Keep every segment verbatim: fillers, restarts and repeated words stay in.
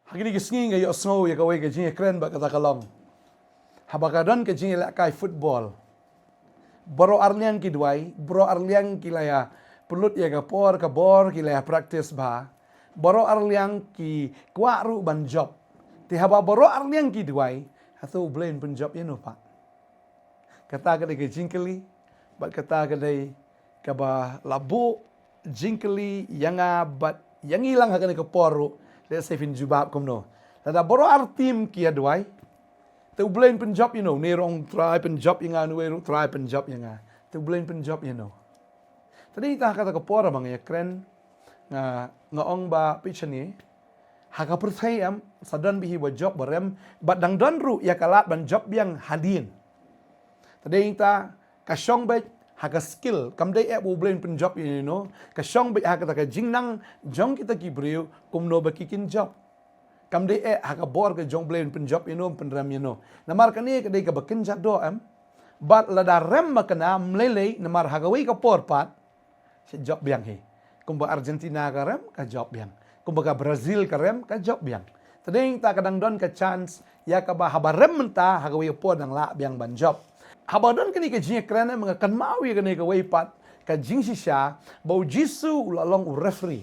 Ha kine ki sngi nga ïohsngew ïa kawei ka jingïakren bad kata ka long, haba ka don ka jingïalehkai football, baroh arliang ki duwai, baroh arliang ki la ïa pynlut ïa ka por ka bor, ki la ïa practice bha. Baroh arliang ki kwah ruh ban jop. Te haba baroh arliang ki duwai, hato U Blei un pynjop ïano pat? Kata ka dei ka jingkylli, bad kata ka dei kaba la buh jingkylli ïa nga bad ïa ngi lang ha kane ka por ruh. Lehse phin jubab kumno? Lada baroh ar team ki ïa duwai, te U Blei un pynjop ïano? Une ruh u trai pynjop ïa nga, une ruh u trai pynjop ïa nga. Te U Blei un pynjop ïano? Te dei ta ha kata ka por ba nga ïakren, nga, nga ong ba peit shane, ha ka pyrthei em, sa don beit hi ba jop ba rem, bad dang don ruh ïa ka lad ban jop biang hadien. Te dei ta, ka shong beit ha ka skill, kam dei eh ba U Blei un pynjop ïano, ka shong beit ha kata ka jingnang jong kita ki briew, kumno ba ki kin jop. Kam dei eh ha ka bor ka jong U Blei un pynjop ïano, un pynrem ïano. Namar kane ka dei kaba kynja doh em. Bad lada rem ma kane, ym lei lei, namar ha kawei ka por pat sa jop biang hi. Kumba Argentina ka rem, ka jop biang. Kumba ka Brazil ka rem, ka jop biang. Te dei ta ka dang don ka chance ïa kaba haba rem mynta, ha kawei ka por dang lah biang ban jop. Haba don kane ka jingïakren em, nga kynmaw ïa kane kawei pat ka jingshisha, ba U Jisu u la long u referee.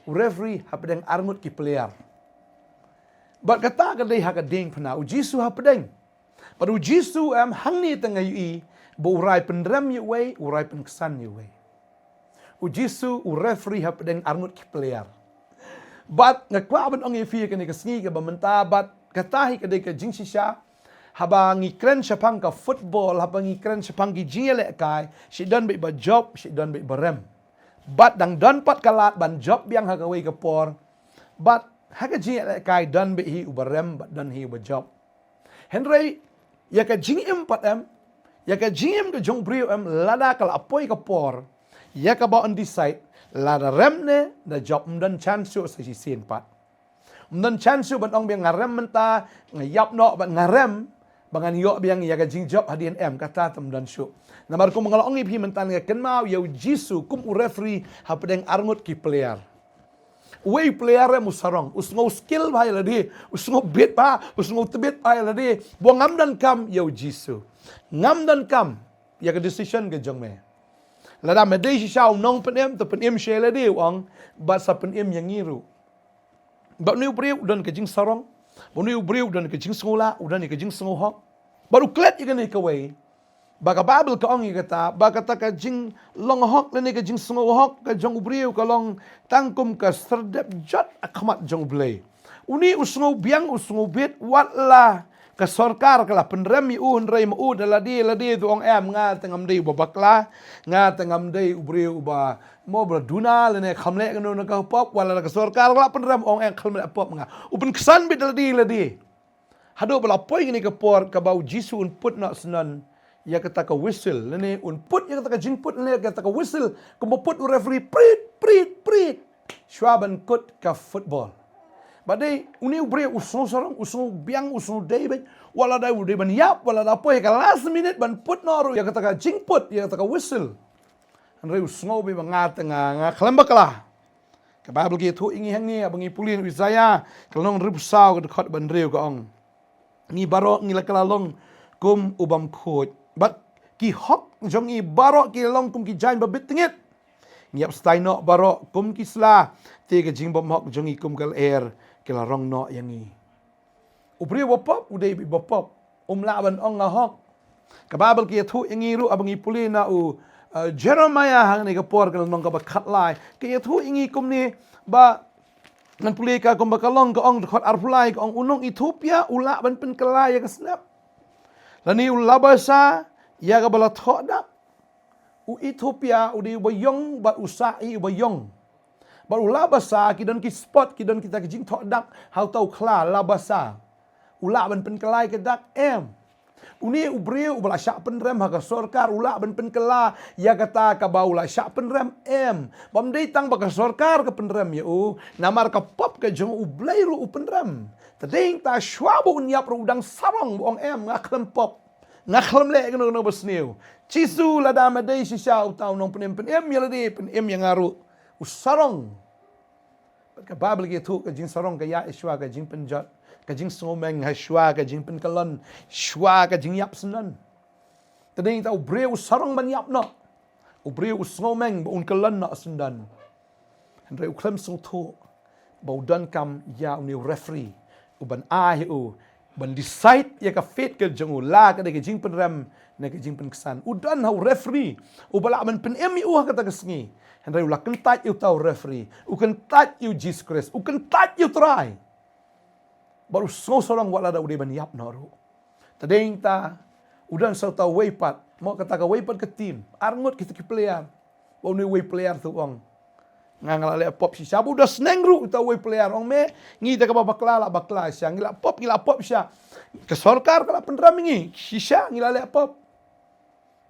U referee hapdeng arngut ki player. Bad kata ka dei ha ka diengphna, U Jisu hapdeng. Bad U Jisu em, hangne te nga ïohi ba u rai pynrem ïa uwei, u rai pynksan ïa uwei. U Jisu u referee hapdeng arngut ki player. Bad nga kwah ban ong ïa phi kane ka sngi kaba mynta, bad kata hi ka dei ka jingshisha, haba ngi kren shaphang ka football, haba ngi kren shaphang ki jingïalehkai, shi don beit ba jop, shi don beit ba rem. Bad dang don pat ka lad ban jop biang ha kawei ka por. Bad ha ka jingïalehkai don beit hi uba rem, bad don hi uba jop. Hynrei ïa ka jingim pat em, ïa ka jingim ka jong u briew em, lada ka la poi ka por, ïa kaba un decide, lada rem ne da jop, ym don chance shuh sa shisien pat. Ym don chance shuh ban ong biang nga rem mynta, nga ïap noh bad nga rem, ba ngan ïoh biang ïa ka jingjop hadien em, kata te ym don shuh. Namar kum nga la ong ïa phi mynta, nga kynmaw ïa U Jisu kum u referee hapdeng arngut ki player. Uwei u player em u sarong, u sngew skill bha ïa lade, u sngew bit bha, u sngew tbit bha ïa lade, ba ngam donkam ïa U Jisu. Ngam donkam ïa ka decision ka jong me. Lada me dei shisha u nongpynim, to pynim sha ïa lade, u ong, bad sa pynim ïa ngi ruh. Bad une u briew u don ka jingsarong, bad une u briew u don ka jingsngewlah, u don ka jingsngewhok. Bad u klet ïa kane kawei. Ba ka Baibl ka ong ïa kata, ba kata ka jinglong hok lane ka jingsngewhok ka jong u briew ka long tang kum ka syrdep jot ha khmat jong U Blei. Une u sngew biang, u sngew bit, wat la ka sorkar ka la pynrem ïa u, hynrei ma u da lade lade u ong, em, nga te ngam dei uba bakla, nga te ngam dei u briew uba, mo, ba la duna lane khlem leh kano kano ka pop, wat la ka sorkar ka la pynrem, u ong, em, khlem leh pop nga. U pynksan beit da lade lade. Haduh ba la poi kane ka por kaba U Jisu un put noh syndon ïa kata ka whistle, lane un put ïa kata ka jingput, lane ïa kata ka whistle, kumba put u referee, prit, prit, prit, shuwa ban kut ka football. Bad dei une u briew u sngew sarong, u sngew biang, u sngew dei beit, wat la da u dei ban ïap, wat la da poi ka last minute ban put noh ruh ïa kata ka jingput, ïa kata ka whistle. Hynrei u sngew beit ba nga te nga, nga khlem bakla. Ka Baibl ka ïathuh ïa ngi hangne, haba ngi pule na u Isaïah ka lynnong hynriewphew saw, ka dkhot ba hynriew, ka ong, ngi baroh ngi la kylla long kum u bymkhuid, bad ki hok jong ngi baroh ki la long kum ki jaiñ ba bit tngit. Ngi ïap stai noh baroh kum ki sla, te ka jingbymhok jong ngi kum ka lyer ki la rong noh ïa ngi. U briew uba pop u dei uba pop, um lah ban ong nga hok. Ka Baibl ka ïathuh ïa ngi ruh, haba ngi pule na u, eh, Jeremiah, ha kane ka por ka lynnong kaba khatlai, ka ïathuh ïa ngi kumne, ba ngan pule ka kumba ka long, ka ong, dkhot arphew lai, ka ong, u nong Ethiopia u lah ban pynkylla ïa ka snep, lane u lah basa ïa kaba la thoh dak. U Ethiopia u dei uba ïong bad u sah hi uba ïong. Bad u lah basa, ki don ki spot, ki don kita ki jingthoh dak ha uta u khla, lah basa. U lah ban pynkylla ïa ka dak, em. Une u briew uba la shah pynrem ha ka sorkar u lah ban pynkylla ïa kata kaba u la shah pynrem, em. Bym dei tang ba ka sorkar ka pynrem ïa u, namar ka pop ka jong U Blei ruh u pynrem. Te dei ta shuwa ba un ïap ruh u dang sarong, ba ong, em, nga khlem pop. Nga khlem leh kano kano ba sniew. Jisu, lada me dei shisha uta u nongpynim, pynim ïa lade, pynim ïa nga ruh. U sarong. Bad ka Baibl ka ïathuh ka jingsarong ka ïaid shuwa ka jingpynjot, ka jingsngewmeng ha shuwa ka jingpynkyllon, shuwa ka jingïap syndon. Te dei ta u briew u sarong ban ïap noh, u briew u sngewmeng ba un kyllon noh syndon. Hynrei u khlem sngewthuh ba u donkam ïa une u referee uban ai u ban decide ïa ka fate ka jong u, la ka dei ka jingpynrem ne ka jingpynksan. U don ha u referee uba lah ban pynim ïa u ha kata ka sngi. Hynrei u la kyntait ïa uta u referee, u kyntait ïa u Jisu Khrist, u kyntait ïa u Trai. Bad u sngewsarong wat lada u dei ban ïap noh ruh. Te dei ta u don sa uta uwei pat, mo, kata kawei pat ka team, arngut kita ki player. Ba une uwei player te u ong, nga, nga la leh pop shisha. Ba u da sneng ruh uta uwei player, ong, me, ngi da kaba bakla la bakla shisha, ngi la pop, ngi la pop shisha. Ka sorkar ka la pynrem ïa ngi shisha, ngi la leh pop.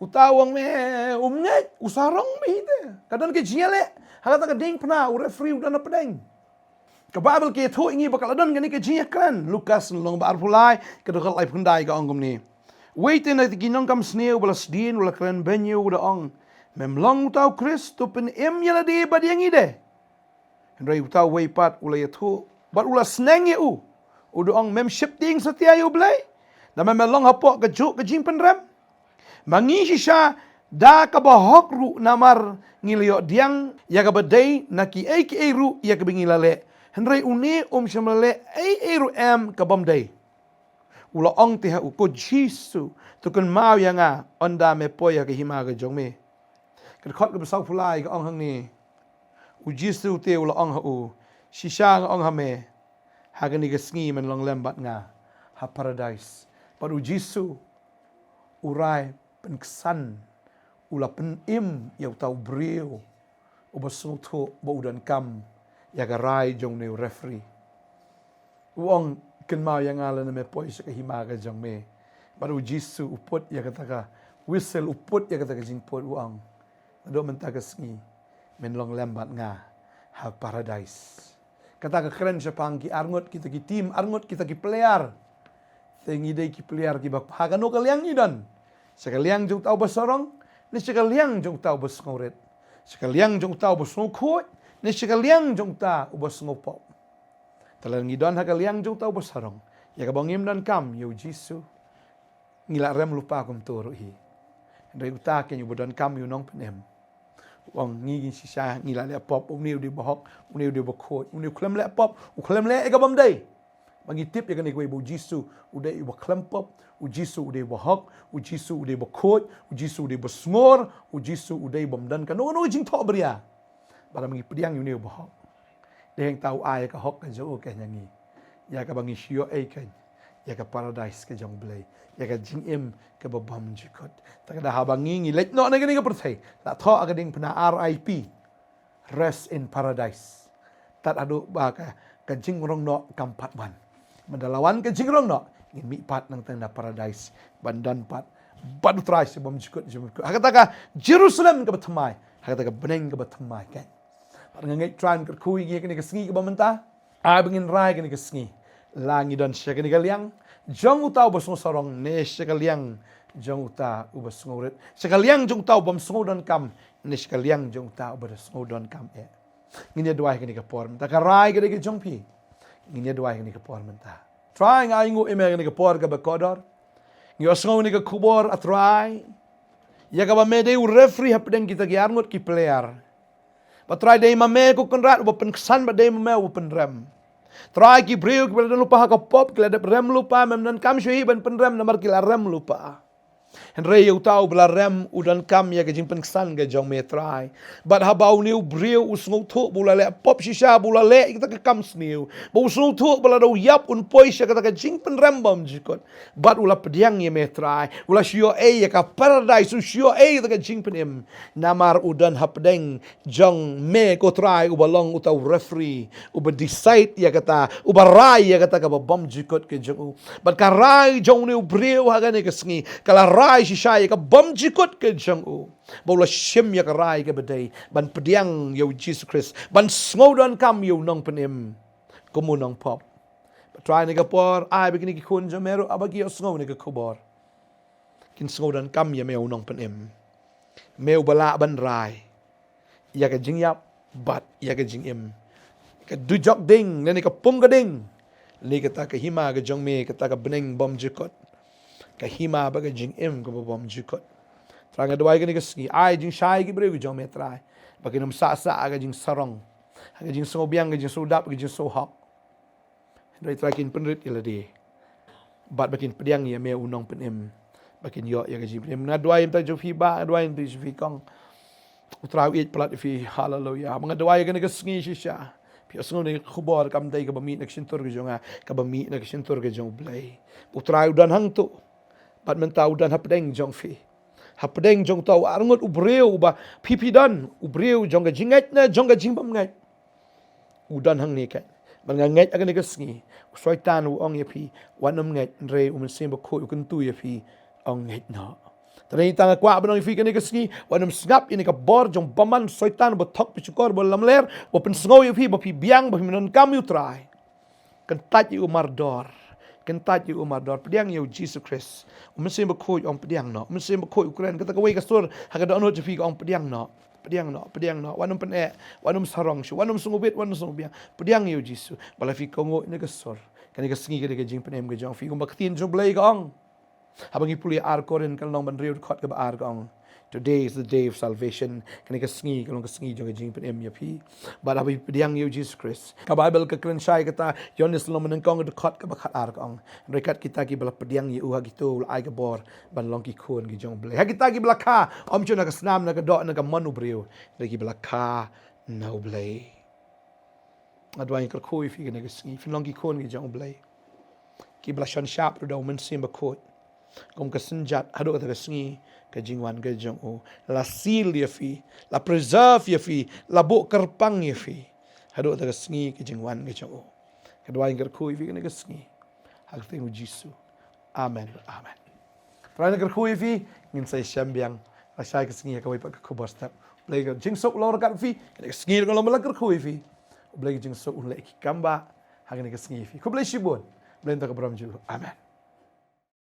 Uta u ong, me, um ngeit, u sarong bha hi te. Ka don ka jingïaleh ha kata ka diengphna, u referee u don hapdeng. Ka Baibl ka ïathuh ïa ngi ba ka la don kane ka jingïakren. Lukas lynnong ba arphew lai, ka dkhot laiphew khyndai ka ong kumne: Uwei te na kita ki nongkam sniew ba la sdien u la kren beiñ ïa u, u da ong, mem long uta u Khrist, to pynim ïa lade bad ïa ngi de. Hynrei uta uwei pat u la ïathuh bad u la sneng ïa u, u da ong, mem sheptieng satia ïa U Blei, namar me long hapoh kajuh ka jingpynrem? Ma ngi shisha da kaba hok ruh, namar ngi la ïoh pdiang ïa kaba dei na kiei kiei ruh ïa kaba ngi la leh. Hynrei une um shym la leh ei ei ruh em ka bym dei. U la ong te ha u, ko Jisu, to kynmaw ïa nga ynda me poi ha ka hima ka jong me. Ka dkhot kaba sawphew lai ka ong hangne: U Jisu te u la ong ha u, shisha nga ong ha me, ha kane ka sngi men long lem bad nga ha Paradais. Bad u Jisu u rai pynksan, u la pynim ïa uta u briew uba sngewthuh ba u donkam ïa ka rai jong une u referee. U ong, kynmaw ïa nga lada me poi sha ka hima ka jong me. Bad u Jisu u put ïa kata ka whistle, u put ïa kata ka jingput, u ong, naduh mynta ka sngi men long lem bad nga ha Paradais. Kata ka kren shaphang ki arngut kita ki team, arngut kita ki player. Te ngi dei ki player kiba, ha kano ka liang ngi don? Sha ka liang jong uta uba sarong ne sha ka liang jong uta uba sngewrit? Sha ka liang jong uta uba sngewkhuid ne sha ka liang jong uta uba sngewpop? Te lada ngi don ha ka liang jong uta uba sarong, ïa kaba ngim donkam ïa u Jisu, ngi la rem lypa kumto ruh hi. Hynrei uta keiñ uba donkam ïa u Nongpynim, u ong, ngi, ngi shisha ngi la leh pop, une u dei uba hok, une u dei uba khuid, une u khlem leh pop, u khlem leh ïa ka bym dei. Ba ngi tip ïa kane kawei, ba u Jisu u dei uba khlem pop, u Jisu u dei uba hok, u Jisu u dei uba khuid, u Jisu u dei uba sngur, u Jisu u dei bym don kano kano ka jingthohbria. Bad lada ngi pdiang ïa une uba hok, dei hangta u ai ïa ka hok ka jong u keiñ ïa ngi, ïa kaba ngi shu ïoh ei keiñ ïa ka Paradais ka jong U Blei, ïa ka jingim kaba bymjukut. Te ka da haba ngi, ngi leit noh na kane ka pyrthei, la thoh ha ka diengphna R I P, rest in paradise. Tad haduh ba ka, ka jingrong noh kam pat wan. Mynta la wan ka jingrong noh, ngin mih pat nangta na Paradais ban don pat bad u Trai sha bymjukut, sha bymjukut, ha kata ka Jerusalem kaba thymmai, ha kata ka bneng kaba thymmai keiñ. Bad nga ngeit Trai un kyrkhu ïa ngi ha kane ka sngi kaba mynta. Ai ba ngin rai kane ka sngi, la ngi don sha kane ka liang jong uta uba sngewsarong ne sha ka liang jong uta uba sngewrit, sha ka liang jong uta u bym sngewdonkam ne sha ka liang jong uta uba da sngewdonkam eh. Ngin ïa duwai ha kane ka por mynta, ka rai ka dei ka jong phi. Ngin ïa duwai ha kane ka por mynta. Trai, nga ainguh ïa me ha kane ka por kaba kordor. Ngi ïohsngew ïa kane ka khubor, A Trai, ïa kaba me dei u referee hapdeng kita ki arngut ki player. Bad Trai, dei ma me ko Kynrad uba pynksan, bad dei ma me uba pynrem. Trai, ki briew kiba la don lypa ha ka pop, ki la dep rem lypa, mem donkam shuh hi ban pynrem namar ki la rem lypa. Hynrei ïa uta uba la rem u donkam ïa ka jingpynksan ka jong me, Trai. Bad haba une u briew u sngewthuh ba u la leh pop shisha, ba u la leh ïa kata ka kam sniew, ba u sngewthuh ba lada u ïap un poi sha kata ka jingpynrem bymjukut, bad u la pdiang ïa me, Trai, u la shu ïoh ei ïa ka Paradais, u shu ïoh ei ïa kata ka jingpynim. Namar u don hapdeng jong me ko Trai uba long uta u referee uba decide ïa kata, uba rai ïa kata kaba bymjukut ka jong u. Bad ka rai jong une u briew ha kane ka sngi ka la rai shisha ïa ka bymjukut ka jong u, ba u la shim ïa ka rai kaba dei ban pdiang ïa u Jisu Khrist, ban sngewdonkam ïa u Nongpynim kum u nongpop. Bad Trai, ha kane ka por ai ba kine ki khun jong me ruh haba ki ïohsngew ïa kane ka khubor, kin sngewdonkam ïa me u Nongpynim, me uba lah ban rai ïa ka jingïap bad ïa ka jingim. ka dujok ding, lane ka pung ka ding, lane kata ka hima ka jong me, kata ka bneng bymjukut, ka hima bad ka jingim kaba bymjukut. Trai, nga duwai kane ka sngi, ai jingshai ki briew ki jong me Trai, ba kin ym sah sah ha ka jingsarong, ha ka jingsngewbiang, ka jingsngewdap, ka jingsngewhok. Hynrei Trai, kin pynrit ïa lade bad ba kin pdiang ïa me u nongpynim, ba kin ïoh ïa ka jingpynim. Nga duwai ïa ita jong phi Bah, nga duwai ïa ita jong phi Kong. U Trai u ïeit palat ïa phi. Haleluya. Ba nga duwai ïa kane ka sngi shisha, phi ïohsngew ïa ka khubor kam dei kaba mih na ka shyntur ka jong nga, kaba mih na ka shyntur ka jong U Blei. U Trai u don hangto bad mynta u don hapdeng jong phi, hapdeng jong uta u arngut, u briew uba phi phi don, u briew jong ka jingngeit ne jong ka jingbymngeit. U don hangne kat. Bad nga ngeit ha kane ka sngi, u Soitan u ong ïa phi, wat nym ngeit, hynrei u Mynsiem Bakhuid u kyntu ïa phi, ong ngeit noh. Te ita, nga kwah ban ong ïa phi kane ka sngi, wat nym sngap ïa kane ka bor jong u bymman Soitan, ba thok, ba shukor, ba lamler, ba pynsngew ïa phi ba phi biang, ba phim donkam ïa U Trai. Kyntait ïa u mardor. Kyntait ïa u mardor. Pdiang ïa U Jisu Khrist. U Mynsiem Bakhuid ong pdiang noh. U Mynsiem Bakhuid u kren, kata kawei ka sur ha ka dohnud jong phi ka ong pdiang noh. Pdiang noh, pdiang noh. Wat nym pyneh, wat nym sarong shuh, wat nym sngewbit, wat nym sngewbiang. Pdiang ïa U Jisu. Ba la phi kohnguh ïa kane ka sur, kane ka sngi ka dei ka jingpynim ka jong phi. Kumba ka ktien jong U Blei ka ong, haba ngi pule Ar Korinth ka lynnong ba hynriew, dkhot kaba ar, ka ong, "Today is the day of salvation." Kane ka sngi ka long ka sngi jong ka jingpynim ïa phi. Bad haba phi pdiang ïa U Jisu Khrist, ka Baibl ka kren shai kata, Ïoannis lynnong ba nyngkong, dkhot kaba khatar, ka ong, "Hynrei kat kita kiba la pdiang ïa u, ha kito u la ai ka bor ban long ki khun ki jong U Blei." Ha kita kiba la kha, ym shuh na ka snam, na ka doh, na ka mon u briew, hynrei kiba la kha na U Blei. Nga duwai, nga kyrkhu ïa phi kane ka sngi, phin long ki khun ki jong U Blei, kiba la shon shap ruh da U Mynsiem Bakhuid kum ka synjat, haduh kata ka sngi ka jingwan ka jong u. La seal ïa phi, la preserve ïa phi, la buh kyrpang ïa phi haduh kata ka sngi ka jingwan ka jong u. Nga duwai, nga kyrkhu ïa phi kane ka sngi, ha ka kyrteng U Jisu. Amen. Amen. Trai, nga kyrkhu ïa phi, ngin sa ïashem biang lashai ka sngi ha kawei pat ka khubor step. U Blei ka jingsuk long ryngkat bad phi, kane ka sngi ruh nga long ba la kyrkhu ïa phi. U Blei ka jingsuk un leh ki kam ba ha kane ka sngi ïa phi. Khublei shibun. Blei un don ka burom jong u. Amen.